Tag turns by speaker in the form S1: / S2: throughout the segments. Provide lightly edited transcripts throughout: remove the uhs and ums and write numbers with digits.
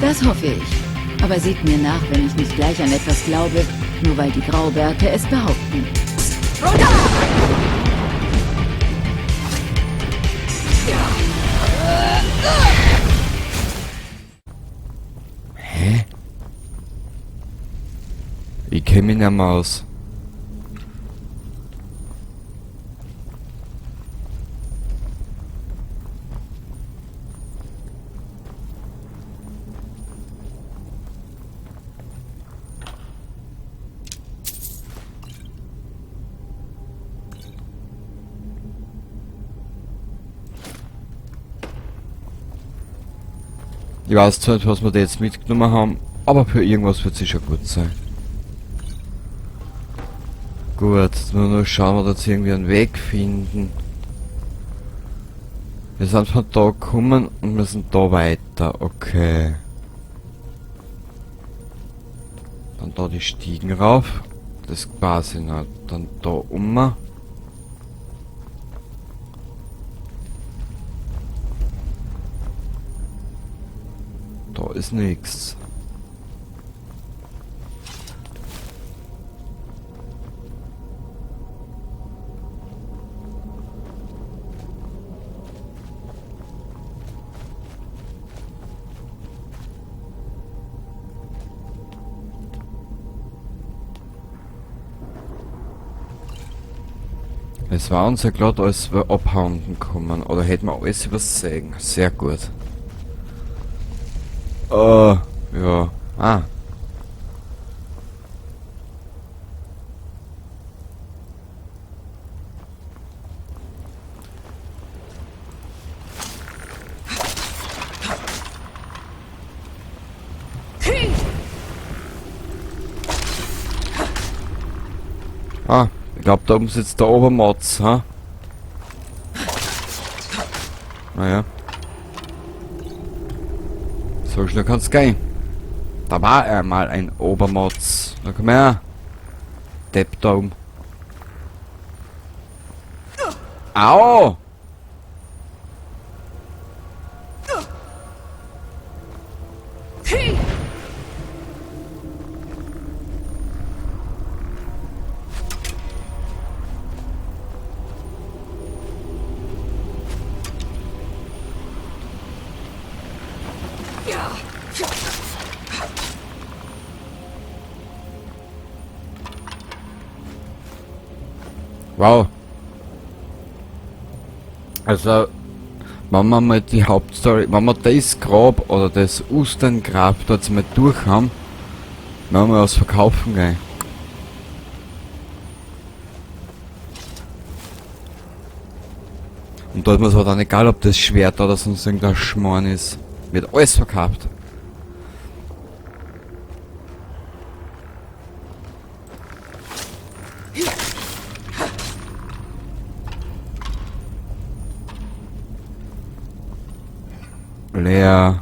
S1: Das hoffe ich. Aber seht mir nach, wenn ich nicht gleich an etwas glaube, nur weil die Graubärte es behaupten.
S2: Hä? Ich kenn mich nicht mehr aus. Ich weiß zwar nicht, was wir da jetzt mitgenommen haben, aber für irgendwas wird sicher gut sein. Gut, jetzt müssen wir nur schauen, ob wir jetzt irgendwie einen Weg finden. Wir sind von da gekommen und müssen da weiter, okay. Dann da die Stiegen rauf, das quasi noch. Dann da um. Da ist nix. Es war uns ja glatt, als wir abhanden kommen. Oder hätten wir alles übersehen. Sehr gut. Ja. Ah. Ah, ich glaub, da oben sitzt der Obermotz, ha? Naja. So schnell kann's gehen. Da war er mal ein Obermotz. Na komm her. Depp da oben. Au! Wow. Also, wenn wir mal die Hauptstory, wenn wir das Grab oder das Ustengrab dort mal durch haben, wenn wir was verkaufen gehen. Und dort ist mir dann egal, ob das Schwert oder sonst irgendein Schmarrn ist. Wird alles verkauft. Leer.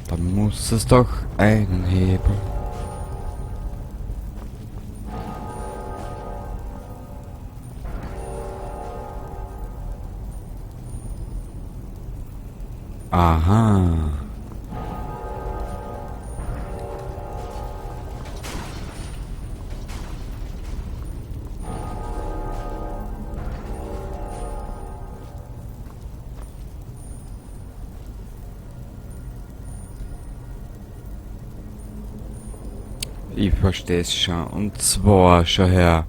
S2: Da muss es doch einen Hebel. Aha. Ich versteh's schon. Und zwar, schau her.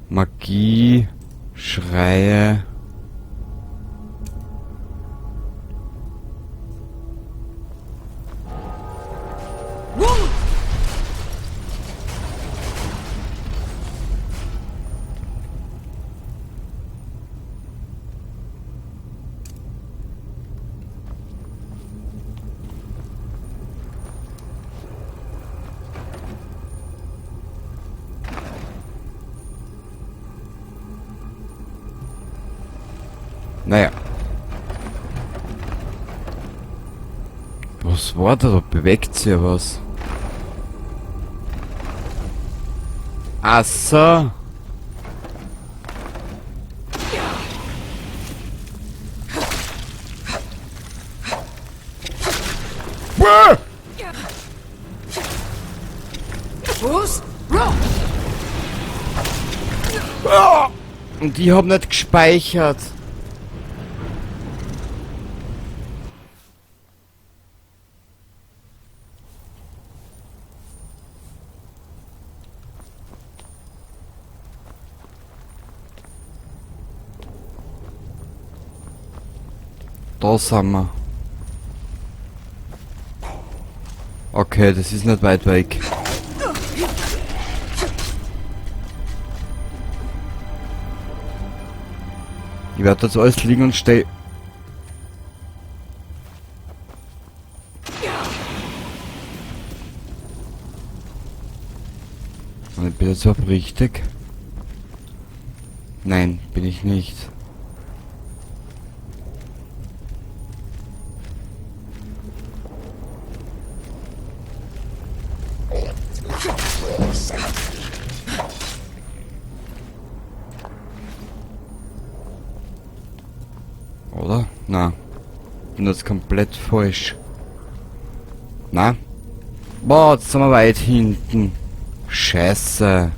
S2: Magie, Schreie. Naja. Was war da? Da bewegt sich ja was. Ach so. Und ich hab nicht gespeichert. Da sind wir. Okay, das ist nicht weit weg. Ich werde jetzt alles liegen und stehen. Und ich bin jetzt überhaupt richtig? Nein, bin ich nicht. Oder? Na. Bin jetzt komplett falsch. Na? Boah, jetzt sind wir weit hinten. Scheiße.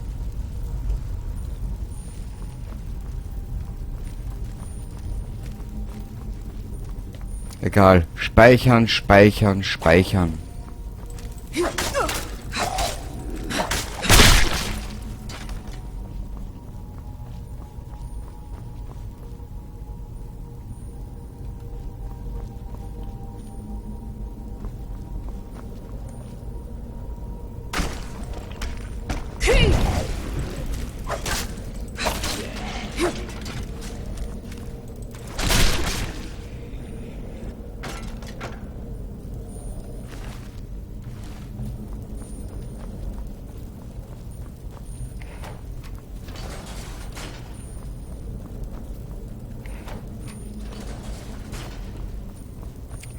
S2: Egal. Speichern, speichern, speichern.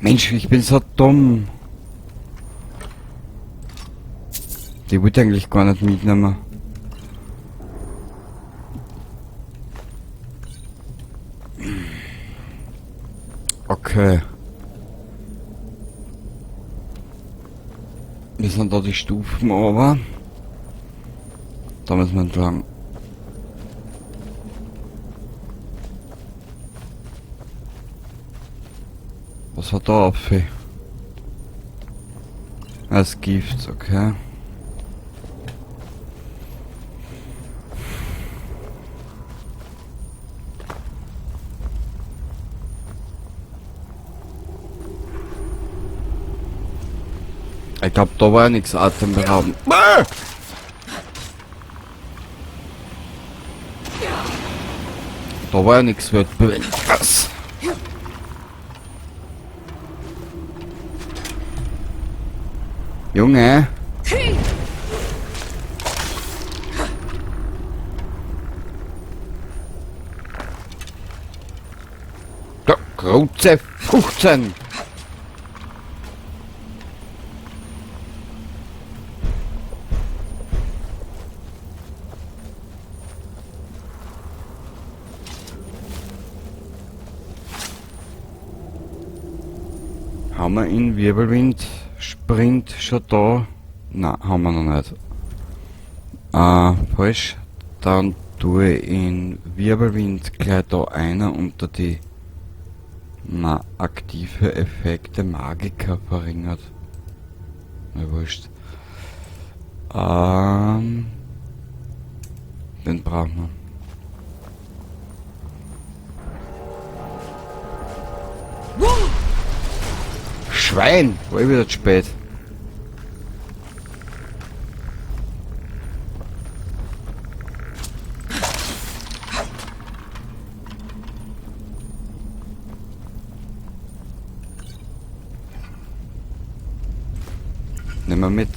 S2: Mensch, ich bin so dumm. Die wollte ich eigentlich gar nicht mitnehmen. Okay. Wir sind da die Stufen aber. Da müssen wir entlang. Was hat da auf? Das Gift, okay. Ich glaub, da war ja nichts atemberaubend. Ah! Da war ja nichts weltbewegendes. Junge! Da, große 15! Haben wir in Wirbelwind Sprint schon da? Nein, haben wir noch nicht. Falsch. Dann tue ich in Wirbelwind gleich da einer unter die na, aktive Effekte Magiker verringert. Na wurscht. Den brauchen wir. Schwein! War ich wieder zu spät. Nehmen wir mit.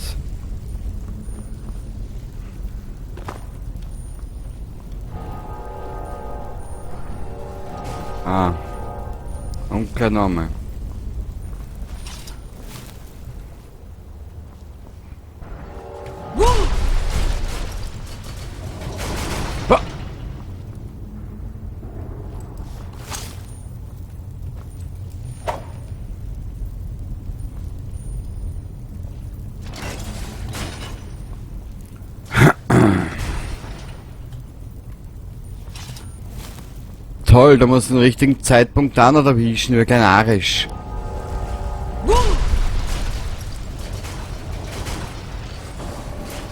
S2: Ah. Und kein Name. Toll, da muss den richtigen Zeitpunkt da noch erwischen, wie narrisch.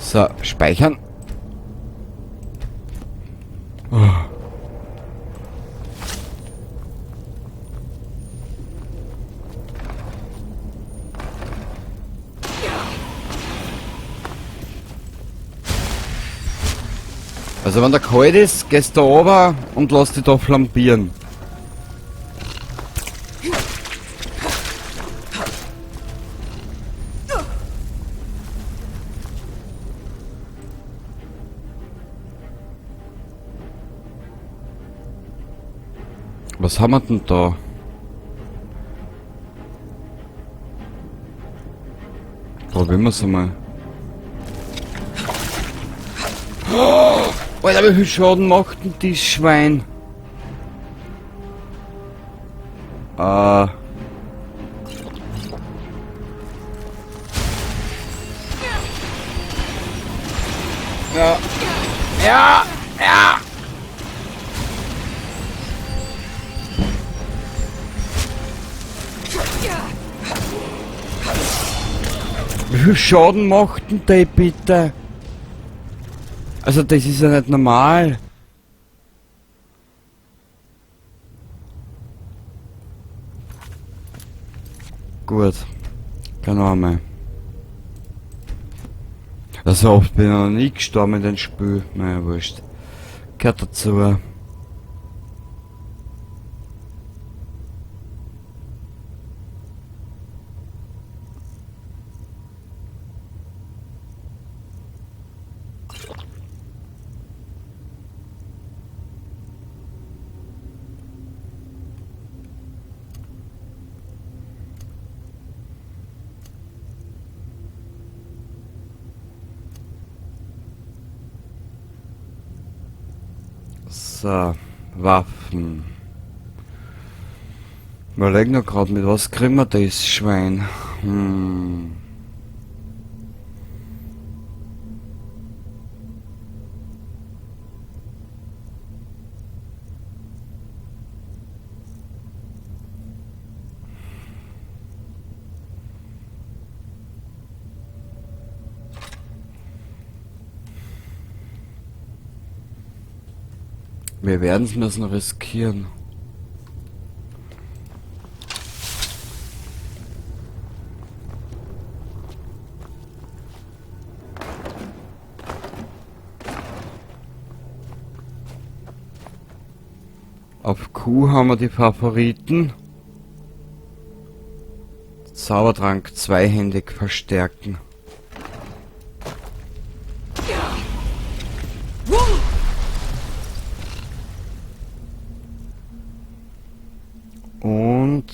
S2: So, speichern. Oh. Also wenn der kalt ist, gehst du runter und lass dich da flambieren. Was haben wir denn da? Probieren wir's einmal. Oh, Alter, wie viel Schaden macht denn das Schwein? Ja. Ja! Ja! Wie viel Schaden macht denn der bitte? Also das ist ja nicht normal. Gut. Keine Ahnung. Also oft bin ich noch nie gestorben in den Spiel. Naja, wurscht. Gehört dazu. So, Waffen. Überleg noch grad, mit was kriegen wir das Schwein? Wir werden es müssen riskieren. Auf Q haben wir die Favoriten. Zaubertrank zweihändig verstärken. Und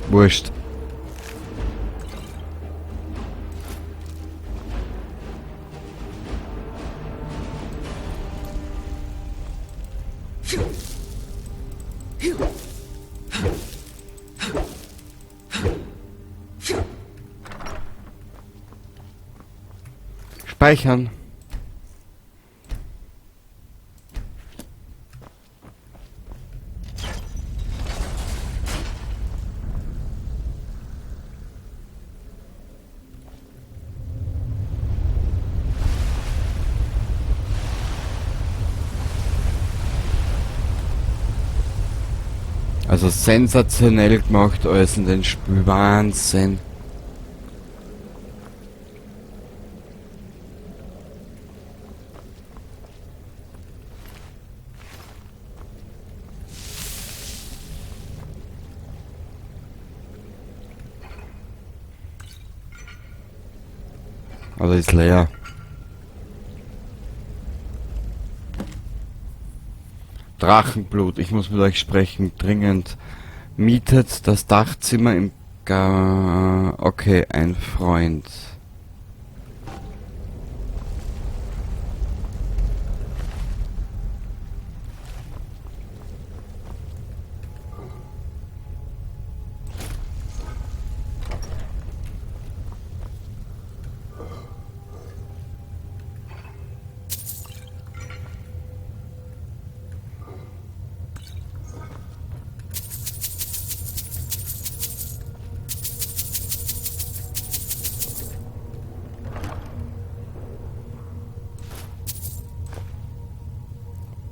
S2: wurscht. Speichern. Also sensationell gemacht alles in den Spiel. Wahnsinn. Also ist leer. Drachenblut, ich muss mit euch sprechen, dringend. Mietet das Dachzimmer im Ga... Okay, ein Freund.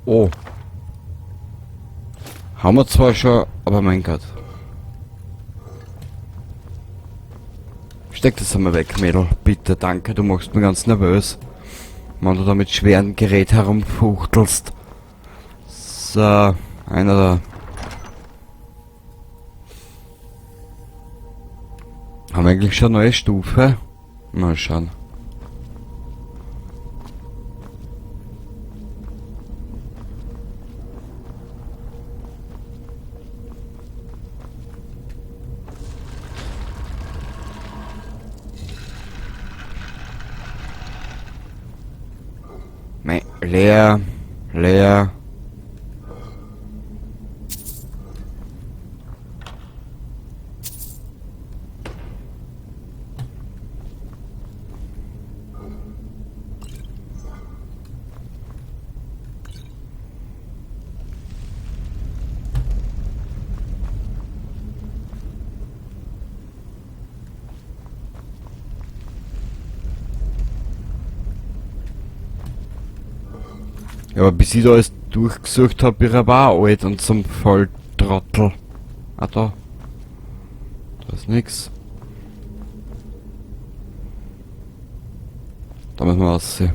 S2: Oh. Haben wir zwar schon, aber mein Gott. Steck das einmal weg, Mädel. Bitte, danke, du machst mich ganz nervös. Wenn du da mit schwerem Gerät herumfuchtelst. So, einer da. Haben wir eigentlich schon eine neue Stufe? Mal schauen. Leer, leer. Ja, aber bis ich da alles durchgesucht hab, ich war auch alt und zum Volltrottel. Ah, da. Da ist nix. Da müssen wir aussehen.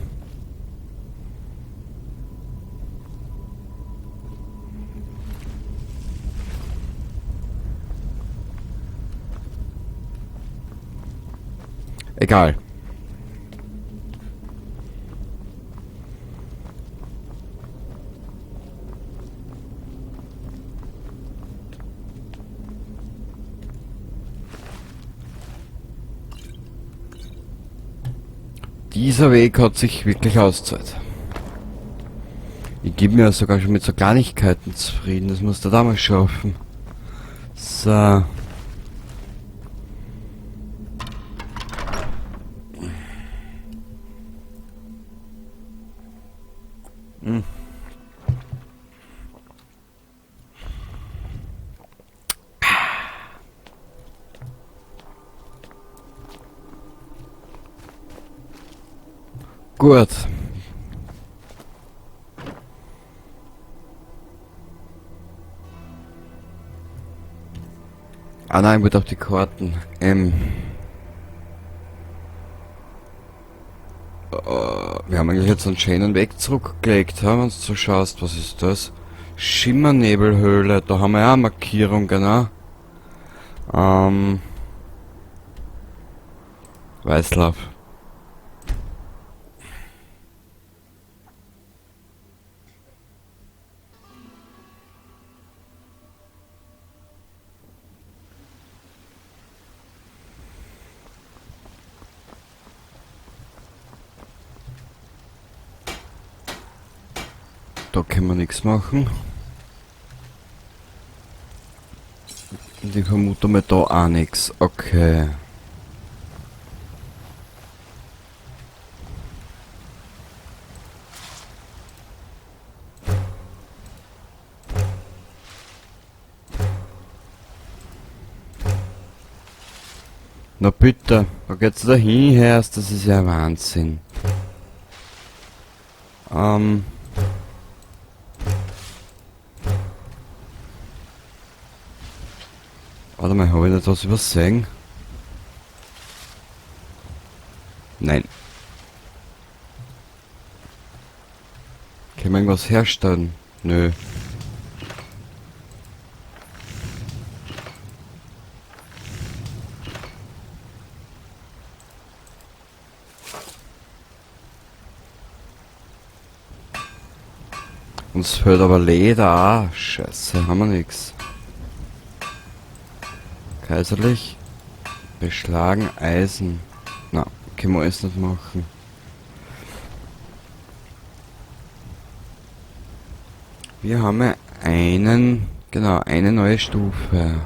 S2: Egal. Dieser Weg hat sich wirklich ausgezahlt. Ich gebe mir sogar schon mit so Kleinigkeiten zufrieden, das musst du da mal schaffen. So. Hm. Gut. Ah nein, wird auf die Karten. Wir haben eigentlich jetzt einen schönen Weg zurückgelegt, ha, wenn du so schaust. Was ist das? Schimmernebelhöhle, da haben wir ja eine Markierung, genau. Weißlauf. Da können wir nichts machen. Und ich vermute mal da auch nix. Okay. Na bitte, da geht's da hin, Herr, das ist ja Wahnsinn. Warte mal, hab ich nicht was übersehen? Nein. Kann man irgendwas herstellen? Nö. Uns fehlt aber Leder auch. Scheiße, haben wir nix. Kaiserlich. Beschlagen Eisen. Na, können wir alles nicht machen. Wir haben ja einen, genau, eine neue Stufe.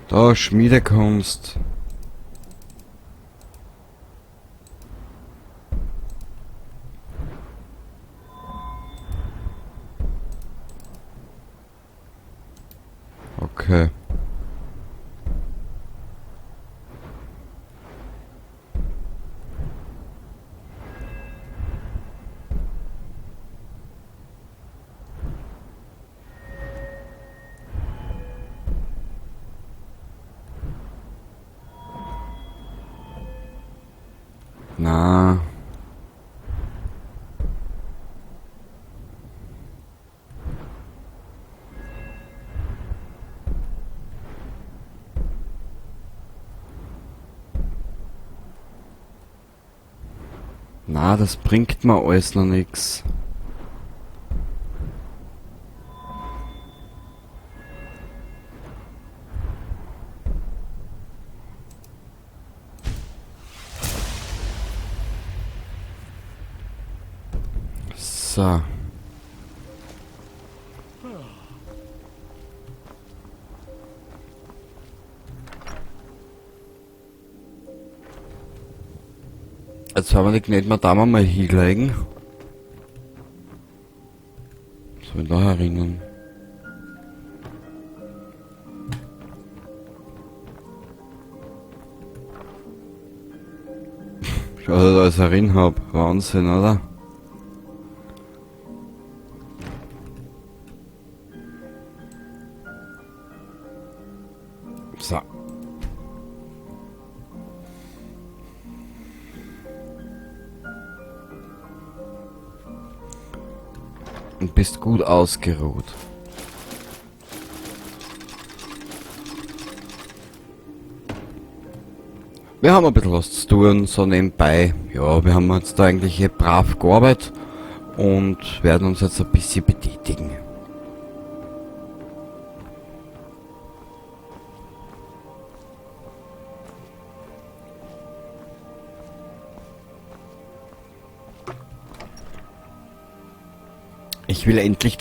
S2: Da, Schmiedekunst. Okay. Na. Na, das bringt mir alles noch nix. So. Jetzt haben wir die gnädige Madame mal hinlegen. So, da herinnen. Schau, was ich da alles herin hab. Wahnsinn, oder? So. Und bist gut ausgeruht. Wir haben ein bisschen was zu tun, so nebenbei. Ja, wir haben jetzt da eigentlich hier brav gearbeitet und werden uns jetzt ein bisschen betätigen. Ich will endlich